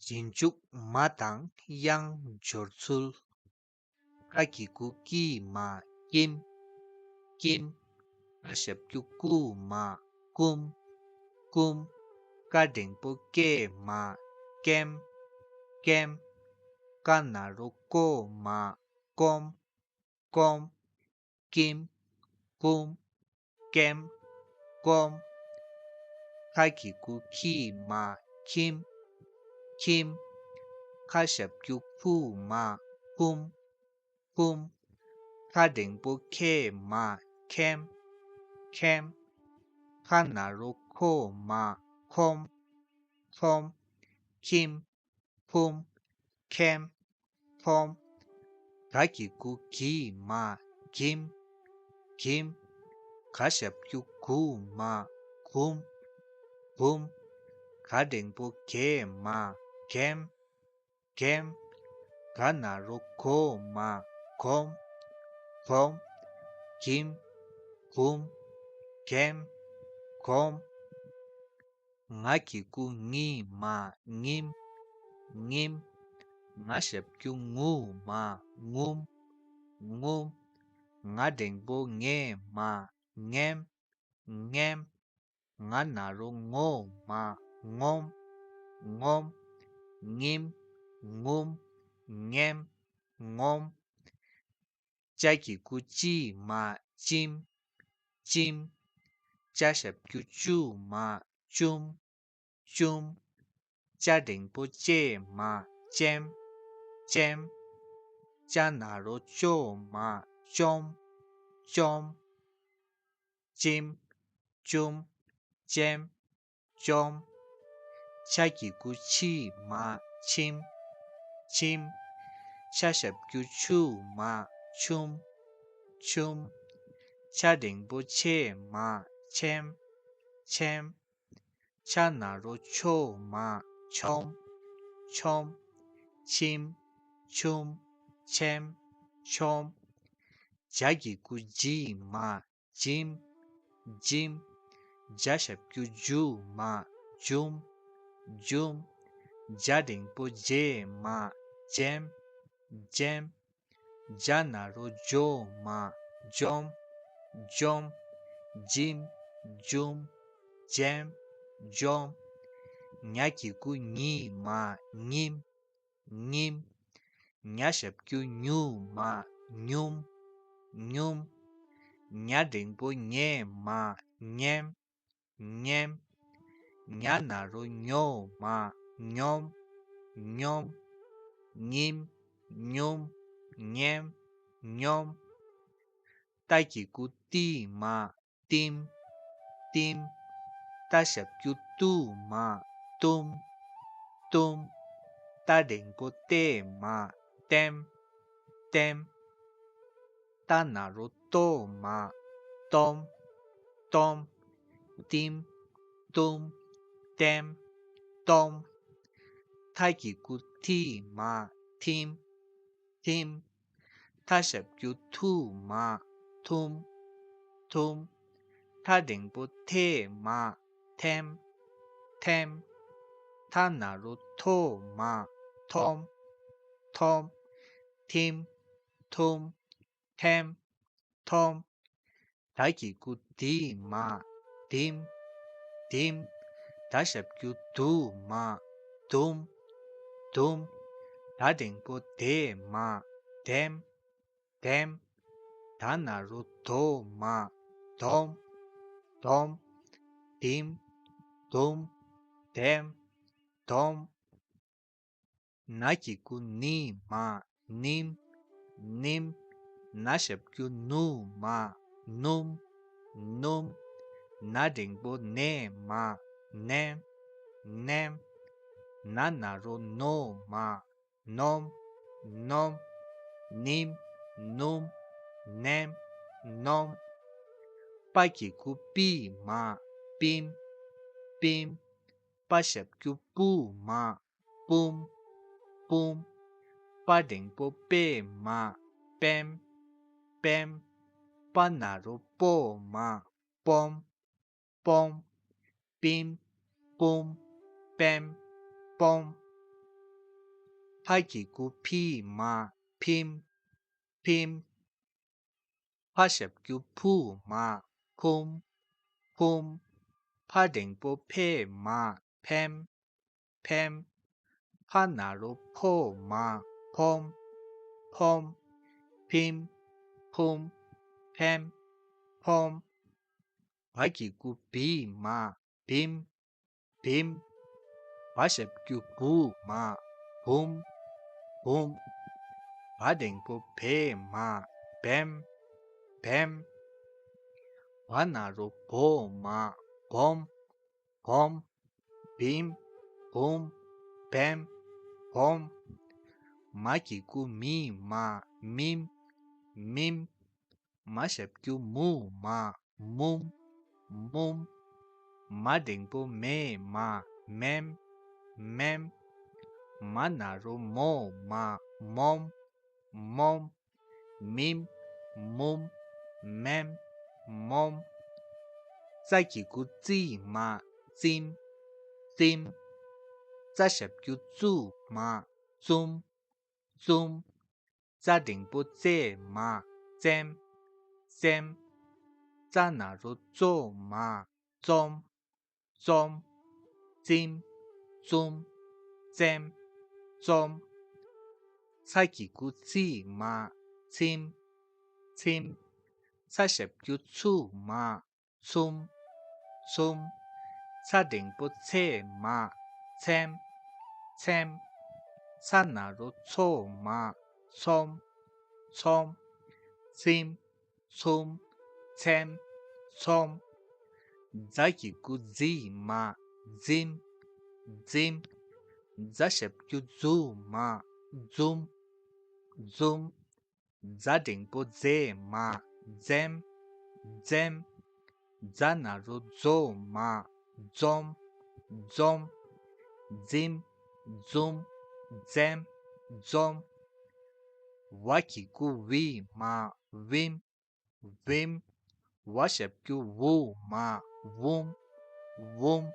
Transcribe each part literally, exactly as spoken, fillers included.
རྗེས་འཇུག་མ་དང་དབྱངས་སྦྱོར་ཚུལ། ཀ་གི་གུ་ཀི་མ་ཀིམ། ཀིམ། ཁ་ཞབས་ཀྱུ་ཀུ་མ་ཀུམ། ཀུམ། ཀ་འགྲེང་བུ་ཀེ་མ་ཀེམ། ཀེམ། ཀ་ན་རོ་ཀོ་མ་ཀོམ། ཀོམ། ཀིམ། ཀུམ། ཀེམ། ཀོམ། ཁ་གི་གུ་ཁི་མ་ཁིམ། ཁིམ། ཁ་ཞབས་ཀྱུ་ཁུ་མ་ཁུམ། ཁུམ། ཁ་འགྲེང་བུ་ཁེ་མ་ཁེམ། ཁེམ། ཁ་ན་རོ་ཁོ་མ་ཁོམ། ཁོམ། ཁིམ། ཁུམ། ཁེམ། ཁོམ། ག་གི་གུ་གི་མ་གིམ། གིམ། ག་ཞབས་ཀྱུ་གུ་མ་གུམ། གུམ། ག་འགྲེང་བུ་གེ་མ་གེམ། གེམ། ག་ན་རོ་གོ་མ་གོམ། གོམ། གིམ། གུམ། གེམ། གོམ། ང་གི་གུ་ངི་མ་ངིམ། ངིམ། ང་ཞབས་ཀྱུ་ངུ་མ་ངུམ། ངུམ། ང་འགྲེང་བུ་ངེ་མ་ངེམ། ངེམ། ང་ན་རོ་ངོ་མ་ངོམ། ངོམ། ངིམ། ངུམ། ངེམ། ངོམ། ཅ་གི་གུ་ཅི་མ་ཅིམ། ཅིམ། ཅ་ཞབས་ཀྱུ་ཅུ་མ་ཅུམ། ཅུམ། ཅ་འགྲེང་བུ་ཅེ་མ་ཅེམ། ཅེམ། ཅ་ན་རོ་ཅོ་མ་ཅོམ། ཅོམ། ཅིམ། ཅུམ། ཅེམ། ཅོམ། ཆ་གི་གུ་ཆི་མ་ཆིམ། ཆིམ། ཆ་ཞབས་ཀྱུ་ཆུ་མ་ཆུམ། ཆུམ། ཆ་འགྲེང་བུ་ཆེ་མ་ཆེམ། ཆེམ། ཆ་ན་རོ་ཆོ་མ་ཆོམ། ཆོམ། ཆིམ། ཆུམ། ཆེམ། ཆོམ། ཇ་གི་གུ་ཇི་མ་ཇིམ། ཇིམ། ཇ་ཞབས་ཀྱུ་ཇུ་མ་ཇུམ། ཇུམ། ཇ་འགྲེང་བུ་ཇེ་མ་ཇེམ། ཇེམ། ཇ་ན་རོ་ཇོ་མ་ཇོམ། ཇོམ། ཇིམ། ཇུམ། ཇེམ། ཇོམ། ཉ་གི་གུ་ཉི་མ་ཉིམ། ཉིམ། ཉ་ཞབས་ཀྱུ་ཉུ་མ་ཉུམ། ཉུམ། ཉ་འགྲེང་བུ་ཉེ་མ་ཉེམ། ཉེམ། ཉ་ན་རོ་ཉོ་མ་ཉོམ། ཉོམ། ཉིམ། ཉུམ། ཉེམ། ཉོམ། ཏ་གི་གུ་ཏི་མ་ཏིམ། ཏིམ། ཏ་ཞབས་ཀྱུ་ཏུ་མ་ཏུམ། ཏུམ། ཏ་འགྲེང་བུ་ཏེ་མ་ཏེམ། ཏེམ། ཏ་ན་རོ་ཏོ་མ་ཏོམ། ཏོམ། ཏིམ། ཏུམ། ཏེམ། ཏོམ། ཐ་གི་གུ་ཐི་མ་ཐིམ། ཐིམ། ཐ་ཞབས་ཀྱུ་ཐུ་མ་ཐུམ། ཐུམ། ཐ་འགྲེང་བུ་ཐེ་མ་ཐེམ། ཐེམ། ཐ་ན་རོ་ཐོ་མ་ཐོམ། ཐོམ། ཐིམ། ཐུམ། ཐེམ། ཐོམ། ད་གི་གུ་དི་མ་དིམ། དིམ། ད་ཞབས་ཀྱུ་དུ་མ་དུམ། དུམ། ད་འགྲེང་བུ་དེ་མ་དེམ། དེམ། ད་ན་རོ་དོ་མ་དོམ། དོམ། དིམ། དུམ། དེམ། དོམ། ན་གི་གུ་ནི་མ་ནིམ། ནིམ། ན་ཞབས་ཀྱུ་ནུ་མ་ནུམ། ནུམ། ན་འགྲེང་བུ་ནེ་མ་ནེམ། ནེམ། ན་ན་རོ་ནོ་མ་ནོམ། ནོམ། ནིམ། ནུམ། ནེམ། ནོམ། པ་གི་གུ་པི་མ་པིམ། པིམ། པ་ཞབས་ཀྱུ་པུ་མ་པུམ། པུམ། པ་འགྲེང་བུ་པེ་མ་པེམ། པེམ། པ་ན་རོ་པོ་མ་པོམ། པོམ། པིམ། པུམ། པེམ། པོམ། ཕ་གི་གུ་ཕི་མ་ཕིམ། ཕིམ། ཕ་ཞབས་ཀྱུ་ཕུ་མ་ཕུམ། ཕུམ། ཕ་འགྲེང་བུ་ཕེ་མ་ཕེམ། ཕེམ། ཕ་ན་རོ་ཕོ་མ་ཕོམ། ཕོམ། ཕིམ། ཕུམ། ཕེམ། ཕོམ། བ་གི་གུ་བི་མ་བིམ། བིམ། བ་ཞབས་ཀྱུ་བུ་མ་བུམ། བུམ། བ་འགྲེང་བུ་བེ་མ་བེམ། བེམ། བ་ན་རོ་བོ་མ་བོམ། བོམ། བིམ། བུམ། བེམ། བོམ། མ་གི་གུ་མི་མ་མིམ། མིམ། མ་ཞབས་ཀྱུ་མུ་མ་མུམ། མུམ། མ་འགྲེང་བུ་མེ་མ་མེམ། མེམ། མ་ན་རོ་མོ་མ་མོམ། མོམ། མིམ། མུམ། མེམ། མོམ། ཙ་གི་གུ་ཙི་མ་ཙིམ། ཙིམ། ཙ་ཞབས་ཀྱུ་ཙུ་མ་ཙུམ། ཙུམ། ཙ་འགྲེང་བུ་ཙེ་མ་ཙེམ། ཙེམ། ཙ་ན་རོ་ཙོ་མ་ཙོམ། ཙོམ། ཙིམ། ཙུམ། ཙེམ། ཙོམ། ཚ་གི་གུ་ཚི་མ་ཚིམ། ཚིམ། ཚ་ཞབས་ཀྱུ་ཚུ་མ་ཚུམ། ཚུམ། ཚ་འགྲེང་བུ་ཚེ་མ་ཚེམ། ཚེམ། ཚ་ན་རོ་ཚོ་མ་ཚོམ། ཚོམ། ཚིམ། ཚུམ། ཚེམ། ཚོམ། ཛ་གི་གུ་ཛི་མ་ཛིམ། ཛིམ། ཛ་ཞབས་ཀྱུ་ཛུ་མ་ཛུམ། ཛུམ། ཛ་འགྲེང་བུ་ཛེ་མ་ཛེམ། ཛེམ། ཛ་ན་རོ་ཛོ་མ་ཛོམ། ཛོམ། ཛིམ། ཛུམ། ཛེམ། ཛོམ། ཝ་གི་གུ་ཝི་མ་ཝིམ། ཝིམ། ཝ་ཞབས་ཀྱུ་ཝུ་མ་ཝུམ། ཝུམ།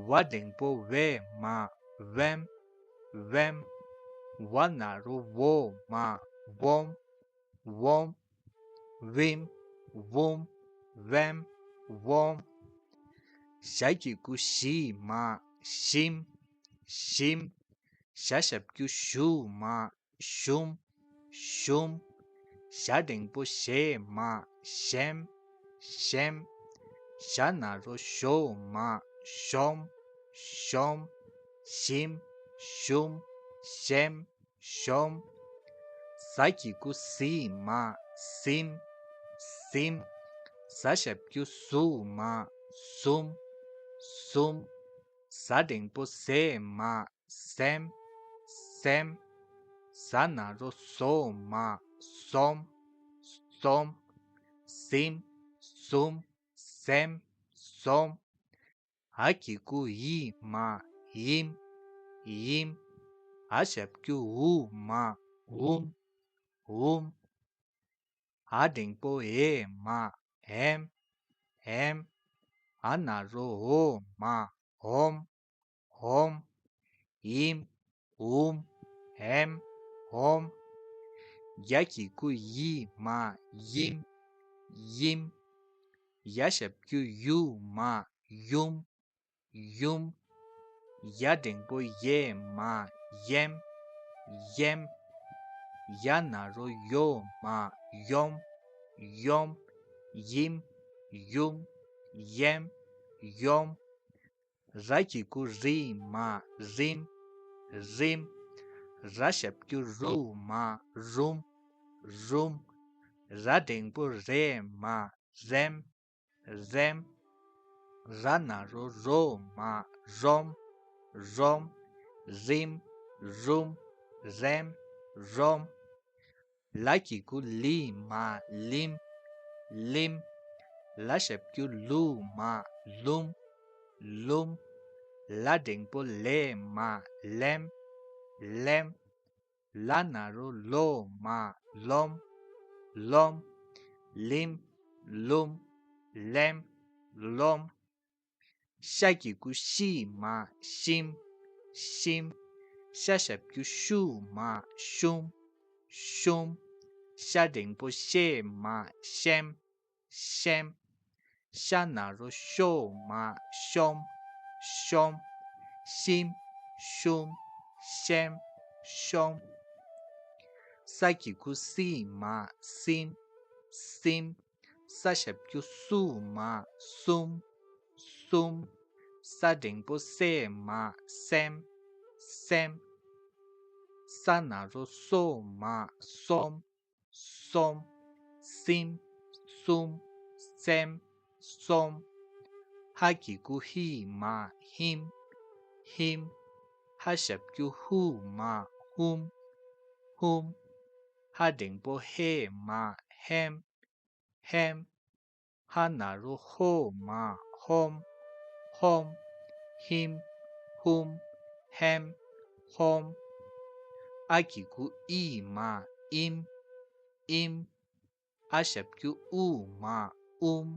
ཝ་འགྲེང་བུ་ཝེ་མ་ཝེམ། ཝེམ། ཝ་ན་རོ་ཝོ་མ་ཝོམ། ཝོམ། ཝིམ། ཝུམ། ཝེམ། ཝོམ། ཞ་གི་གུ་ཞི་མ་ཞིམ། ཞིམ། ཞ་ཞབས་ཀྱུ་ཞུ་མ་ཞུམ། ཞུམ། ཞ་འགྲེང་བུ་ཞེ་མ་ཞེམ། ཞེམ། ཞ་ན་རོ་ཞོ་མ་ཞོམ། ཞོམ། ཞིམ། ཞུམ། ཞེམ། ཞོམ། ཟ་གི་གུ་ཟི་མ་ཟིམ། ཟིམ། ཟ་ཞབས་ཀྱུ་ཟུ་མ་ཟུམ། ཟུམ། ཟ་འགྲེང་བུ་ཟེ་མ་ཟེམ། ཟེམ། ཟ་ན་རོ་ཟོ་མ་ཟོམ། ཟོམ། ཟིམ། ཟུམ། ཟེམ། ཟོམ། འ་གི་གུ་འི་མ་འིམ། འིམ། འ་ཞབས་ཀྱུ་འུ་མ་འུམ། འུམ། འ་འགྲེང་བུ་འེ་མ་འེམ། འེམ། འ་ན་རོ་འོ་མ་འོམ། འོམ། འིམ། འུམ། འེམ། འོམ། ཡ་གི་གུ་ཡི་མ་ཡིམ། ཡིམ། ཡ་ཞབས་ཀྱུ་ཡུ་མ་ཡུམ། ཡུམ། ཡ་འགྲེང་བུ་ཡེ་མ་ཡེམ། ཡེམ། ཡ་ན་རོ་ཡོ་མ་ཡོམ། ཡོམ། ཡིམ། ཡུམ། ཡེམ། ཡོམ། ར་གི་གུ་རི་མ་རིམ། རིམ། ར་ཞབས་ཀྱུ་རུ་མ་རུམ། རུམ། ར་འགྲེང་བུ་རེ་མ་རེམ། རེམ། ར་ན་རོ་རོ་མ་རོམ། རོམ། རིམ། རུམ། རེམ། རོམ། ལ་གི་གུ་ལི་མ་ལིམ། ལིམ། ལ་ཞབས་ཀྱུ་ལུ་མ་ལུམ། ལུམ། ལ་འགྲེང་བུ་ལེ་མ་ལེམ། ལེམ། ལ་ན་རོ་ལོ་མ་ལོམ། ལོམ། ལིམ། ལུམ། ལེམ། ལོམ། ཤ་གི་གུ་ཤི་མ་ཤིམ། ཤིམ། ཤ་ཞབས་ཀྱུ་ཤུ་མ་ཤུམ། ཤུམ། ཤ་འགྲེང་པོ་ཤེ་མ་ཤེམ། ཤེམ། ཤ་ན་རོ་ཤོ་མ་ཤོམ། ཤོམ། ཤིམ། ཤུམ། ཤེམ། ཤོམ། ས་གི་གུ་སི་མ་སིམ། སིམ། ས་ཞབས་ཀྱུ་སུ་མ་སུམ། སུམ། ས་འགྲེང་པོ་སེ་མ་སེམ། སེམ། ས་ན་རོ་སོ་མ་སོམ། སོམ། སིམ། སུམ། སེམ། སོམ། ཧ་གི་གུ་ཧི་མ་ཧིམ། ཧིམ། ཧ་ཞབས་ཀྱུ་ཧུ་མ་ཧུམ། ཧུམ། ཧ་འགྲེང་པོ་ཧེ་མ་ཧེམ། ཧེམ། ཧ་ན་རོ་ཧོ་མ་ཧོམ། ཧོམ། ཧིམ། ཧུམ། ཧེམ། ཧོམ། ཨ་གི་གུ་ཨི་མ་ཨིམ། ཨིམ། ཨ་ཞབས་ཀྱུ་ཨུ་མ་ཨུམ།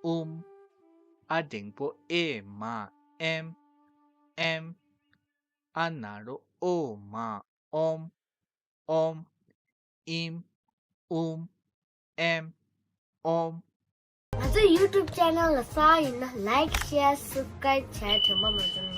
ཨུམ། ཨ་འགྲེང་པོ་ཨེ་མ་ཨེམ། ཨེམ། ཨ་ན་རོ་ཨོ་མ་ཨོམ། ཨོམ། ཨིམ། ཨུམ། ཨེམ། ཨོམ། ང་ཚོའི་YouTube channel ལ་གསར་ཡིན་ན་like, share, subscribe བྱས་དྲན་པ་མ་བརྗེད།